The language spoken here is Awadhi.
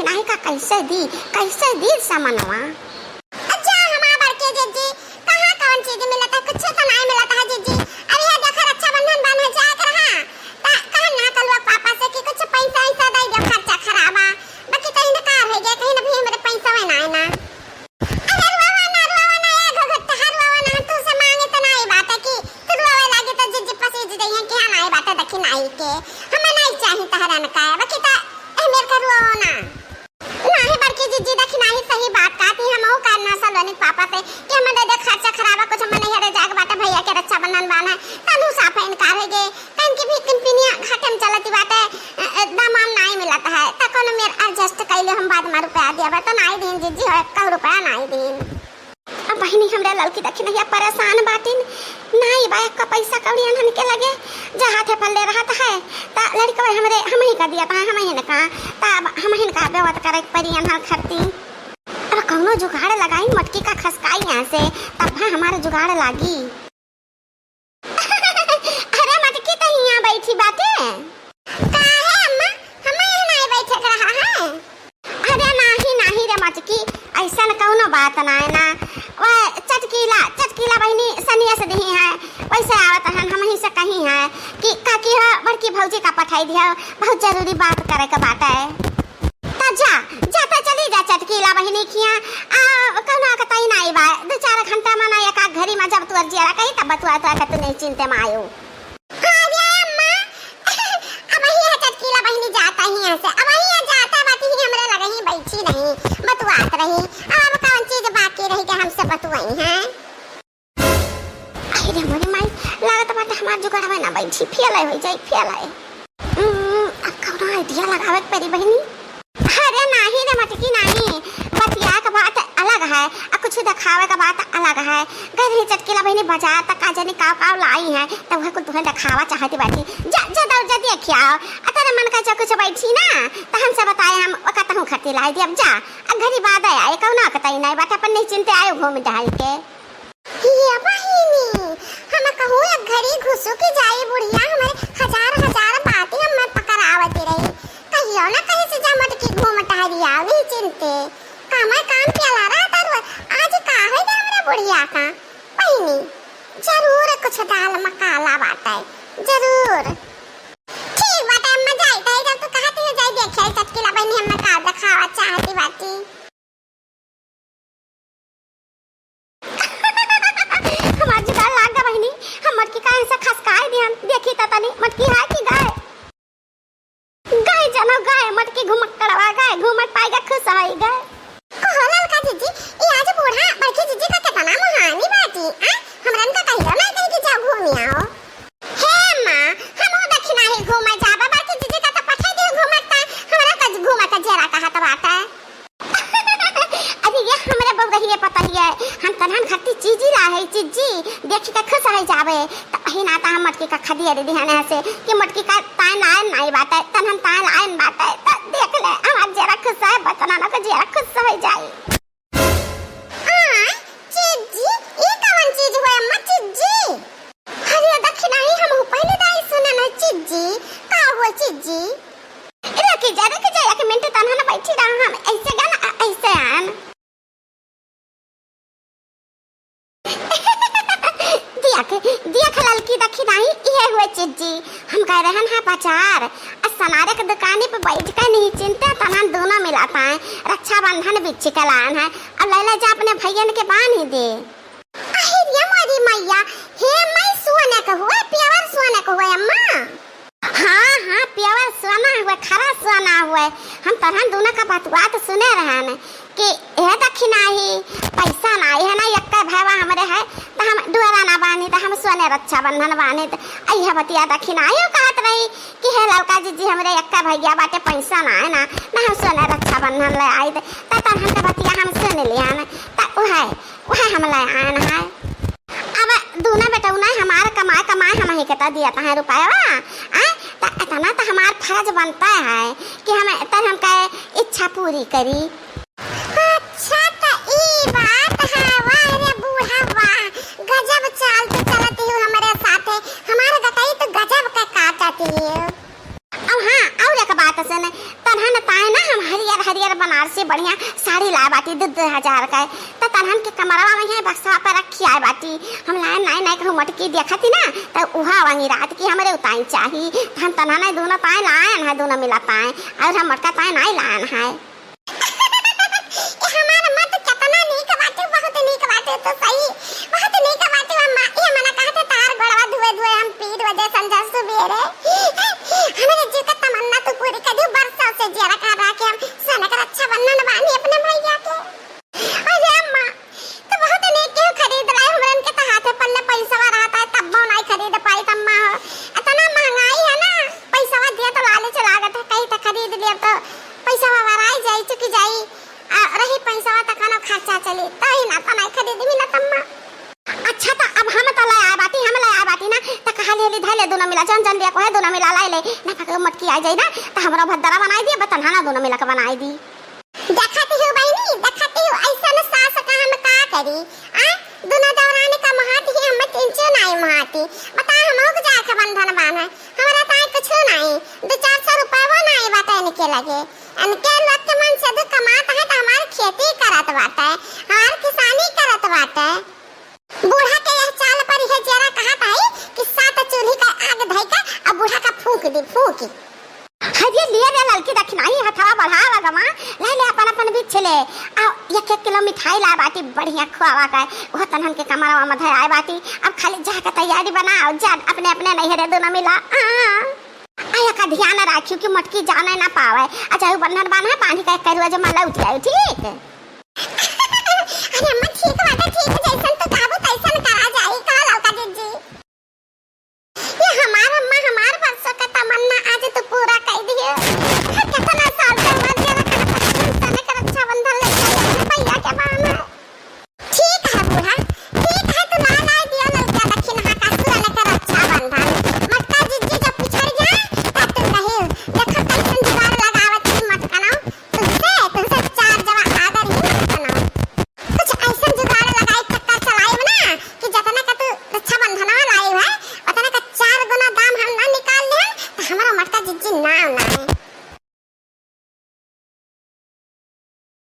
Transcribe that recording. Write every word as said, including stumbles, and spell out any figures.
नाहीं का कैसे दी, कैसे दी सामानवा? अच्छा, हमार बड़की जिज्जी, कहाँ कौन चीज मिलत है? कुछ तो नाहीं मिलत है जिज्जी। अब यह देखा रक्षाबंधन बंधे जाए के रहा, त कहन ना कलुआ पापा से कि कुछ पैसा वैसा दे दो, खर्चा खराबा। बाकी कहीं ना कार हो गया, कहीं ना भी मेरे पैसा में ना है ना। अरे रुआवा ना, रुआवा ना, ए घोघट, तहार रुआवा ना, तू से मांगे त नाई बात है कि तू रुआवे लागे त जिज्जी पसीज दइहैं कि हाँ नाई बात है, देखी नाई के। हमें नाई चाही तहरन का, बाकी त ए मेर का रुआवा ना। नाहीं बड़की जिज्जी, देखी नाहीं सही बात कहती, हमहू का ना सलोनी पापा से कि हमें दे दे खर्चा खराबा, कुछ हमें नहीं हरे जाके बाटे भैया के रक्षाबंधन बान्हे, तनु साफ इनकार हो गए। कहीं की भी कंपनिया घाटे में चलती बाटे, अ, अ, दाम वाम नाहीं मिलत है, त कोनो मेर adjust कैले हम बाद में रुपया दिया बा, त नाहीं दीन जिज्जी हो, एक रुपया नाहीं दीन। अब बहिनी हमरे ललकी देखी नहीं परेशान बाटिन, नाहीं बा एक पैसा कौड़ी अनहन के लगे, जा हाथे पल्ले रहत है, त लड़कवा हमरे हमही का दिया, त हमही न का, त अब हमही न का बेवत करे के पड़ी अनहन खरती। अब कौनो जुगाड़ लगाई, मटकी का खसकाई यहाँ से, तब हमारे जुगाड़ लागी। अरे मटकी त हियाँ बैठी बाटे। काहे अम्मा, हमें यहाँ नाहीं बैठे के रहा है? अरे नाहीं, नाहीं रे मटकी, ऐसन कौनो बात नाहीं ना। वह चटकीला, चटकीला बहिनी सनिया से दिही है, वैसे आवत हन, हमही से कही है कि काकी हो, बड़की भौजी का पठाई दियो, बहुत जरूरी बात करे के बाटे। त जा, जा त चली जा चटकीला बहिनी खिया। आ, कौनो अकतई नाई बा। दो चार घंटा में ना एक आध घड़ी में जब तोर जियरा कही तब बतुआ तो के तू नहीं चिंते में आयो। अरे अम्मा, अब ही है चटकीला बहिनी जाता ही यहाँ से। अब ही है जाता बात ही हमरे लगे ही बैठी रही, बतुआत रही। अब कौन चीज बाकी रही कि हमसे बतुआई हैं? अरे रे मोरी माई, लागत बाटे हमार जुगाड़वा ना बैठी, फेल हो जाई, फेल। हम्म, अब कौनो idea लगावे के पड़ी बहिनी। अरे नाहीं रे मटकी नाहीं, बतिया के बात अलग है, आ कुछ देखावे के बात अलग है। गई रही चटकीला बहिनी बाजार तक, का जानी काव काव लाई है, त उहे कुल तुहे देखावा चाहती बाटी। जा, जा दौड़ जा देख आओ, आ तेरे मन का जो कुछ बैठी ना, त हमसे बताए, हम ओका तहूँ खती लाई दियब जा। आ घरी बाद आए, कौनो अकतई नाहीं बाटे, अपन नहीं चिंते आयो घूम टहल के। हे बहिनी, हम कहूँ एक घरी घुसुक जाई बुढ़िया, हमरे हजार हजार बातें हमें पकड़ावत रही। कहियो ना कहीं से जा मटकी घूम टहरी आओ, नहीं चिंते। कामे काम प्याला रहता रुआ, आज का है जा हमरा बुढ़िया का? बहिनी, जरूर कुछ दाल में काला बाटे, जरूर। ठीक बाटे, अम्मा जाई, जाई, जब तू कहती है, जाई देखिए, चटकीला बहिनी हमें का देखावा चाहती बाटी। हमार जुगाड़ लाग गा बहिनी, हम मटकी काहे से खसकाए दिहन, देखी त तनी मटकी है कि गाय? गाय जनो गाय, मटकी घुमक्कड़वा गाय, घूमत पाई गा खुश होई गाय। कहो ललका जिज्जी, ई आज बूढ़ा बड़की जिज्जी का केतना मोहानी बाटी, आ? हमरन का कहियो ना कही कि जाओ घूमी आओ। हे माँ, हमहू दक्षिणा ही घूमे जाबा, बड़की जिज्जी का त पठाई दियो घूमत, त हमरा का घूमत जेरा कहत बाटे। अरे ये हमरे बउरहिए पतहिए, हम तनहन खट्टी चीजी ला है, चीजी, देख के खुश हो जावे। त वही नाता हम मटकी का खदिया दे दिहन ऐसे कि मटकी का तान आयन नाई बाटे, तनहन तान आयन बाटे, त देख ले, हमार जेरा खुश है, बतना ना को जेरा खुश हो जाई। आय, चिज्जी, ई कवन चीज हुए अम्मा चिज्जी? अरे दखिनाही, हमहू पहले दाई सुनन है चिज्जी। का हुए चिज्जी? रुकी जा, रुकी जा, एक मिनट तनहा ना बैठी रहा, हम ऐसे गाना, ऐसे आन। दिया के, दिया के ललकी दखिनाही, इहे हुए चिज्जी। हम गए रहन हा बाजार, आ सनारे के दुकानी पे बैठ के नहीं चिंते, तनहन दोनों मिलाता है, रक्षाबंधन बिच्छी के लान है, और लैला जा अपने भैयन के बांध दे। अहिरिया मोरी मैया, हे माई सोने के हुए, pure सोने के हुए अम्मा। हाँ, हाँ, pure सोना हुए, खरा सोना हुए। हम तनहन दोनों का बतुआत सुने रहन। कि ए दखिनाही, पैसा नाई है ना, यक्का भैवा हमरे है, त हम डुअरा ना बानी, त हम सोने रक्षाबंधन बानी, त अइहे बतिया दखिनाही कहत रही कि हे ललका जिज्जी, हमरे यक्का भैया बाटे, पैसा ना है ना, ना हम सोने रक्षाबंधन ले आई, त, त तनहन का बतिया हम सुन लिया ना, त उहे, उहे हम ले आन है। अब दूना बेटौना हमार कमाए, कमाए हम ही के त दिया तहाँ रुपया, आ? त इतना त हमार फर्ज बनता है कि हम, तन हम कहे इच्छा पूरी करी। अच्छा, त ई बात है। वाह रे बूढ़ा, वाह, गजब चाल तू चलत ही हमरे साथे, हमार गटई तो गजब के काटत ही। अब हाँ, और एक बात सुन, तनहन ताए ना हम हरियर हरियर बनारसी बढ़िया साड़ी लाए बाटी दू दू हजार का, त तनहन के कमरवा में है बक्सवा पर रखी आए बाटी। हम लाए नाई नाई कहूँ मटकी देखती ना, त उहा वही रात की हमरे उताई चाही। त हम तनहन दोनों ताए लायन है, दोनों मिला ताए, और हम मटका ताए नाई लायन है। ए हमार अम्मा तो केतना नीक बाटे, बहुत नीक बाटे तो सही, बहुत नीक बाटे अम्मा। ए मना कहते तार गोड़वा धुए धुए हम पीर वजह संझा सुबेरे। हमरे जीव के तमन्ना तू पूरी कर दियो, बरसों से जियरा का रहा के हम सोने का रक्षाबंधन बानी अपने भैया के। अरे अम्मा, तो बहुत नीक केहू खरीद रहे, हमरन के तो हाथे पल्ले पैसवा रहता है, तब वो नहीं खरीद पाई। त अम्मा हो, इतना महंगाई है ना, पैसवा दिया तो लालच लागत है, कहीं तो खरीद लिया तो पैसवा वराई जाई, चुकी जाई, आ, रही पैसवा त कनो खर्चा चली, त ही ना त नहीं खरीद मिलत अम्मा। अच्छा, त अब हम त ले आए बाटी, हम ले आए बाटी ना, त कहा ले ली, धै ले दोनों मिला, जन जन लिया को है दोनों मिला लाई ले, ना पकड़ो मटकी आ जाई ना, त हमरो भद्दरा बनाई दिए, बतन ना दोनों मिला के बनाई दी। देखत ही हो बहिनी, देखत ही हो, ऐसन सास का हम का करी? आ, दुनो दौरान का महाती ही हम चिंचो नाई महाती। बता, हम लोग जाके बंधन बांधे, हमरा ताई कुछ नाई, दो चार सौ रुपया वो नाई बाटे इनके लगे। इनके लोग के मन से दो कमात है तो हमार खेती करत बाटे, हमार किसानी करत बाटे। बूढ़ा के यह चाल पर यह जरा कहत है कि सात चूल्ही का आग धई के अब बूढ़ा का फूंक दी, फूंक। हरिये लिए रे ललकी दखिनाही हथवा बढ़ावा गवा, ले ले अपन अपन बिछ ले। आ एक एक किलो मिठाई ला बाटी बढ़िया खुआवा का, वो तनहन के कमरवा में धराए बाटी। अब खाली जा के तैयारी बनाओ, जा अपने अपने नैहरे दोनों मिला। आ, आ का ध्यान राखियो कि मटकी जाने ना पावे। आ जाऊ बंधन बांधा पानी का एक करुआ जो मला उठ आयो, ठीक? अरे अम्मा, ठीक बाटे, ठीक, जैसन तू कहबू तैसन करा जाई, का लौका दीदी? ये हमार अम्मा, हमार बरसों का तमन्ना आज तू पूरा कर दिए। कितना साल से हमार जरा कहत हम सने के रक्षाबंधन लेके जाए भैया के बान है। ठीक है बूढ़ा, ठीक है, तू ना लाई दिया ललका दक्षिणा का सुअन के रक्षाबंधन। मटका जिज्जी जब पिछड़ जाए, तब तू कही, देखो कैसन जुगाड़ लगावत ही मटका ना। तुझसे, तुझसे चार जवा आदर ही मत बनाओ। कुछ ऐसन जुगाड़ लगाई, चक्कर चलाइब ना कि जतना का तू रक्षाबंधनवा लाइब है, उतना का चार गुना दाम हम ना निकाल लेहन, तो हमारा मटका जिज्जी नाव ना है।